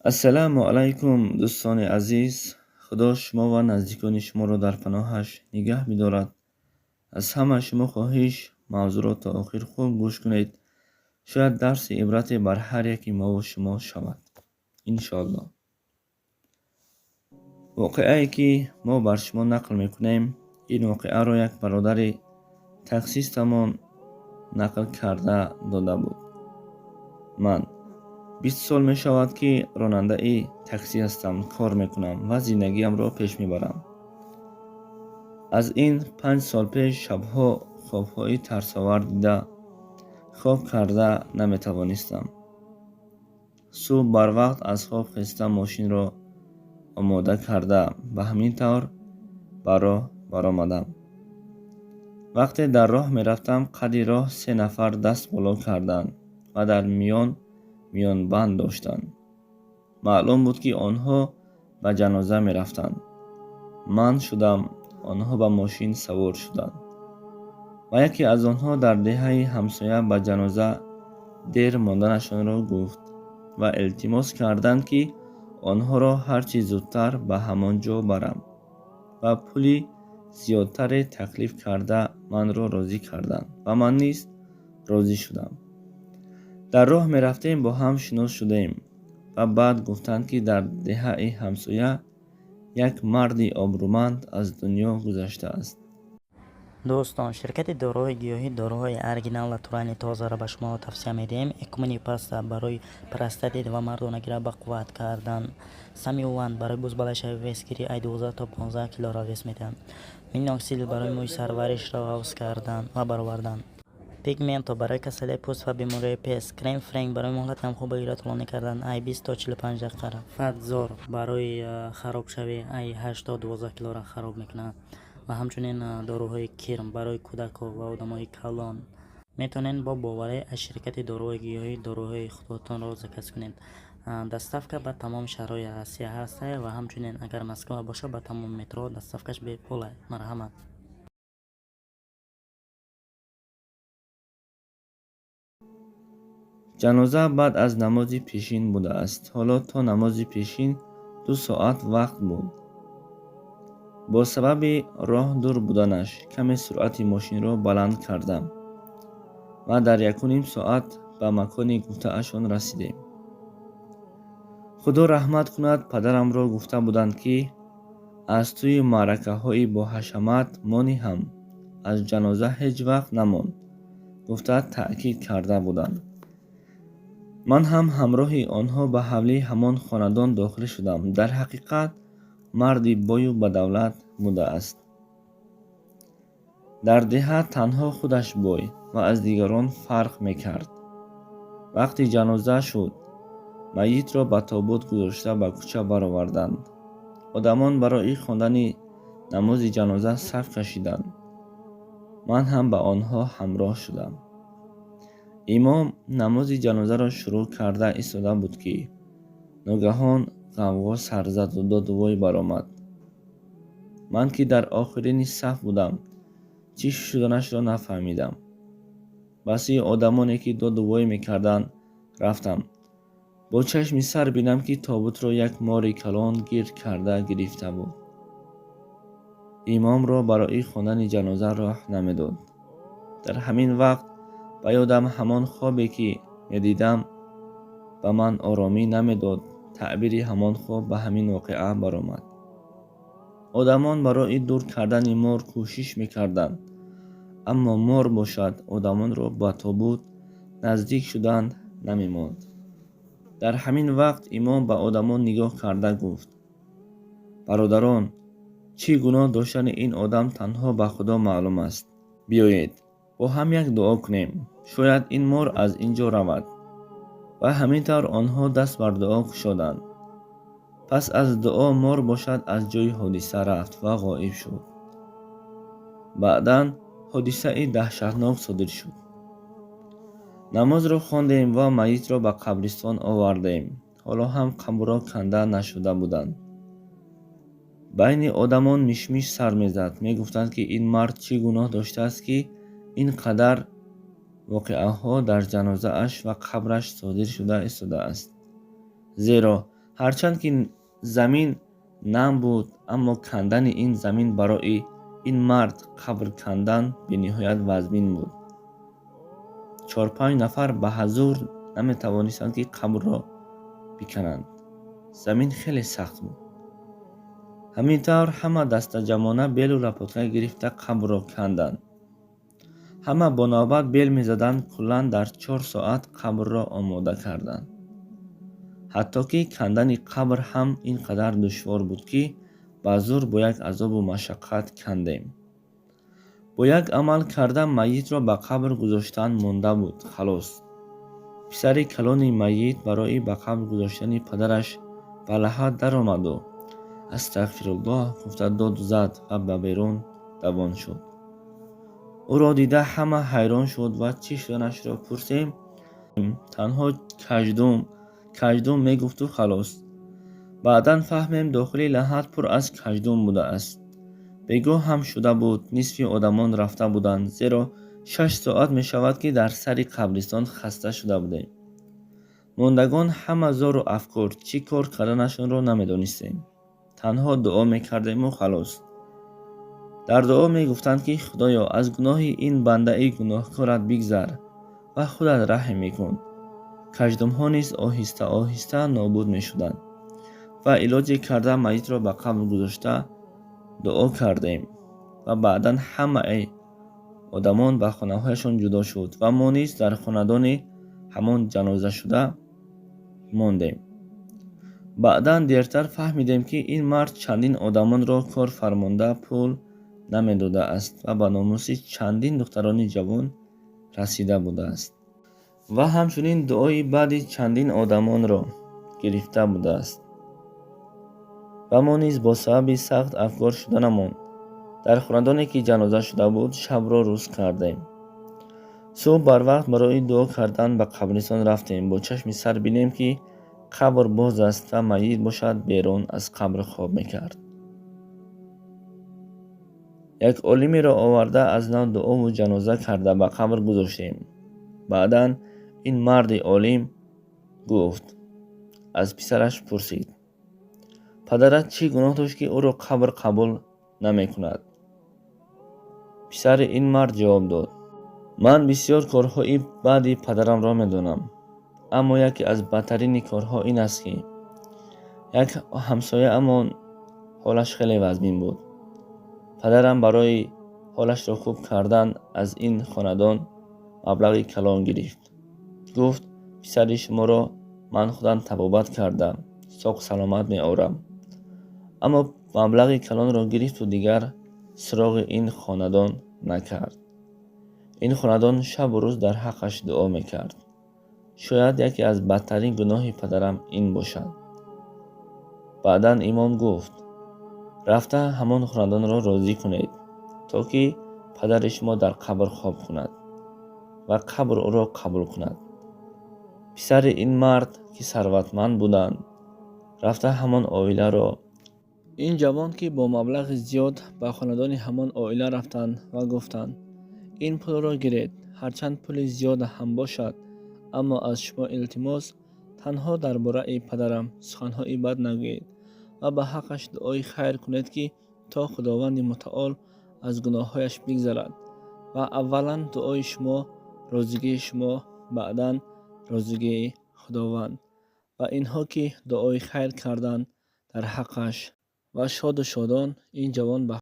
Ассалому алайкум, дӯстони азиз. Худо шумо ва наздикони шуморо дар паноҳаш нигаҳ бидорад. Аз ҳама шумо хоҳиш, мавзӯъро то охир хуб гӯш кунед. Шояд дарси ибрате бар ҳар яки мову шумо шавад. Иншоаллоҳ. Воқеае ки мо бар шумо нақл мекунем, ин воқеаро як бародари таксистамон нақл карда дода буд. Ман 20 сол мешавад, ки ронандаи таксӣ ҳастам, кор мекунам ва зиндагиамро пеш мебарам. Аз ин 5 сол пеш шабҳо хобҳои тарсовар дида, хоб карда наметавонистам. Субҳ барвақт аз хоб хеста, мошинро омода карда, ба ҳамин тавр ба роҳ баромадам. Вақте дар роҳ мерафтам, қади роҳ се нафар даст боло карданд ва дар миён миёнбанд доштанд. Маълум буд, ки онҳо ба ҷаноза мерафтанд. Ман шудам, онҳо ба мошин савор шуданд ва яке аз онҳо дар деҳаи ҳамсоя ба ҷаноза дер монданашонро гуфт ва илтимос карданд, ки онҳоро ҳарчи зудтар ба ҳамон ҷо барам ва пули зиёдтаре таклиф карда, манро розӣ карданд ва ман низ розӣ шудам. Дар роҳ мерафтем, бо ҳам шинос шудем ва баъд гуфтанд, ки дар деҳаи ҳамсоя як марди обрӯманд аз дунё гузаштааст. Дӯстон, ширкати доруҳои гиёҳӣ доруҳои оригинал, натуральный, тозаро ба шумо тавсия медиҳем. Экумени паста барои простатит ва мардонагиро ба қувват кардан, Самиуван барои бузбалашави, весгирӣ, ай 12 то 15 килора вес медиҳад, Миноксидил барои мӯи сарваришро ғафз кардан ва баровардан, Пигменто барои касалии пӯст ва бемориҳои пест, Крем Френк барои муҳлати ҳамхобагиро тӯлонӣ кардан, ай 20 то 45 дақиқа, Фатзор барои харобшавӣ, ай 8 то 12 килора хароб мекунад ва ҳамчунин доруҳои кирм барои кӯдакҳо ва одамои калон. Метавонед бо боварӣ аз ширкати доруҳои гиёҳӣ доруҳои худатонро заказ кунед. Доставка ба тамоми шаҳрҳои Россия ҳаста ва ҳамчунин агар Москва бошад, ба тамоми метро доставкаш бепул. Марҳамат. Ҷаноза баъд аз намози пешин будааст. Ҳоло то намози пешин 2 соат вақт буд. Бо сабаби роҳ дур буданаш каме суръати мошинро баланд кардам ва дар 1,5 соат ба макони гуфтаашон расидем. Худо раҳмат кунад падарамро, гуфта буданд, ки аз тӯи маъракаҳои боҳашамат мони ҳам аз ҷаноза ҳеҷ вақт намон, гуфта таъкид карда буданд. Ман ҳам ҳамроҳи онҳо ба ҳавлии ҳамон хонадон дохил шудам. Дар ҳақиқат марди бою бадавлат будааст. Дар деҳа танҳо худаш бой ва аз дигарон фарқ мекард. Вақти ҷаноза шуд, майитро ба тобут гузошта, ба кӯча бароварданд. Одамон барои хондани намози ҷаноза саф кашиданд. Ман ҳам ба онҳо ҳамроҳ шудам. Имом намози ҷанозаро шурӯъ карда истода буд, ки ногаҳон ғавғо сар заду додувой баромад. Ман ки дар охирини саф будам, чӣ шуданашро нафаҳмидам. Ба сӯи одамоне, ки додувой мекарданд, рафтам. Бо чашми сар бинам, ки тобутро як мори калон гирд карда гирифта буд, имомро барои хондани ҷаноза роҳ намедод. Дар ҳамин вақт ба ёдам ҳамон хобе, ки медидам, ба ман оромӣ намедод. Таъбири ҳамон хоб ба ҳамин воқеа баромад. Одамон барои дур кардани мор кӯшиш мекарданд, аммо мор бошад одамонро ба тобут наздик шудан намемонд. Дар ҳамин вақт имом ба одамон нигоҳ карда гуфт: «Бародарон, чӣ гуноҳ доштани ин одам танҳо ба Худо маълум аст. Биёед, бо ҳам як дуо кунем, шояд ин мор аз ин ҷо равад». Ва ҳамин тавр онҳо даст бар дуо кушоданд. Пас аз дуо мор бошад аз ҷои ҳодиса рафт ва ғоиб шуд. Баъдан ҳодисаи даҳшатнок содир шуд. Намозро хондем ва майитро ба қабристон овардем. Ҳоло ҳам қабрҳо канда нашуда буданд. Байни одамон мишмиш сар мезад. Мегуфтанд, ки ин мард чӣ гуноҳ доштааст, ки ин қадар воқеаҳо дар ҷанозааш ва қабраш содир шуда истодааст, зеро Ҳарчанд ки замин нам буд, аммо кандани ин замин барои ин мард қабр кандан бениҳоят вазмин буд. Чор-панҷ нафар ба ҳазур наметавонистанд, ки қабрро бикананд. Замин хеле сахт буд. Ҳамин тавр ҳама дастаҷамъона белу лопатка гирифта қабрро канданд. Ҳама бо навбат бел мезаданд, куллан дар 4 соат қабрро омода карданд. Ҳатто ки кандани қабр ҳам ин қадар душвор буд, ки ба зӯр бо як азобу машаққат кандем. Бо як амал карда майитро ба қабр гузоштан монда буд, халос. Писари калони майит барои ба қабр гузоштани падараш ба лаҳад даромаду астағфируллоҳ гуфта дод зад ва ба берун давон шуд. Ӯро дида ҳама ҳайрон шуд ва чӣ шуданашро пурсем, танҳо каждум, каждум мегуфту халос. Баъдан фаҳмем, дохили лаҳад пур аз каждум будааст. Бегоҳ ҳам шуда буд, нисфи одамон рафта буданд, зеро 6 соат мешавад, ки дар сари қабристон хаста шуда будем. Мондагон ҳама зору афкор, чӣ кор карданашонро намедонистем. Танҳо дуо мекардему халос. Дар дуо мегуфтанд, ки худоё, аз гуноҳи ин бандаи гуноҳкорат бигзар ва худат раҳм мекун. Каждумҳо низ оҳиста оҳиста нобуд мешуданд ва илоҷе карда майитро ба қабр гузошта дуо кардем ва баъдан ҳамаи одамон ба хонаҳояшон ҷудо шуд ва мо низ дар хонадони ҳамон ҷанозашуда мондем. Баъдан дертар фаҳмидем, ки ин мард чандин одамонро кор фармонда пул намедодааст ва ба номуси чандин духтарони ҷавон расида будааст ва ҳамчунин дуои баъди чандин одамонро гирифта будааст. Ва мо низ бо сабаби сахт афгор шуданамон дар хонадоне, ки ҷаноза шуда буд, шабро рӯз кардем. Субҳ барвақт барои дуо кардан ба қабристон рафтем, бо чашми сар бинем, ки қабр боз аст ва майит бошад берун аз қабр хоб мекард. Як олимеро оварда аз нав дуову ҷаноза карда ба қабр гузоштем. Баъдан ин марди олим гуфт, аз писараш пурсид: падарат чӣ гуноҳ дошт, ки ӯро қабр қабул намекунад? Писари ин мард ҷавоб дод: ман бисёр корҳои баъди падарамро медонам, аммо яке аз бадтарини корҳо ин аст, ки як ҳамсояамон ҳолаш хеле вазмин буд. Падарам барои ҳолашро хуб кардан аз ин хонадон маблағи калон гирифт. Гуфт: писари шуморо ман худам табобат карда соғ саломат меорам. Аммо маблағи калонро гирифту дигар суроғи ин хонадон накард. Ин хонадон шабу рӯз дар ҳаққаш дуо мекард. Шояд яке аз бадтарин гуноҳи падарам ин бошад. Баъдан имом гуфт: рафта ҳамон хонадонро розӣ кунед, то ки падари шумо дар қабр хоб кунад ва қабр ӯро қабул кунад. Писари ин мард, ки сарватманд буданд, рафта ҳамон оиларо. Ин ҷавон, ки бо маблағи зиёд ба хонадони ҳамон оила рафтанд ва гуфтанд: ин пулро гиред, ҳарчанд пули зиёд ҳам бошад, аммо аз шумо илтимос, танҳо дар бораи падарам суханҳои бад нагӯед ва ба ҳаққаш дуои хайр кунед, ки то Худованди Мутаол аз гуноҳҳояш бигзарад ва аввалан дуои шумо розигии шумо, баъдан розигии Худованд. Ва инҳо, ки дуои хайр карданд дар ҳаққаш, ва шоду шодон ин ҷавон ба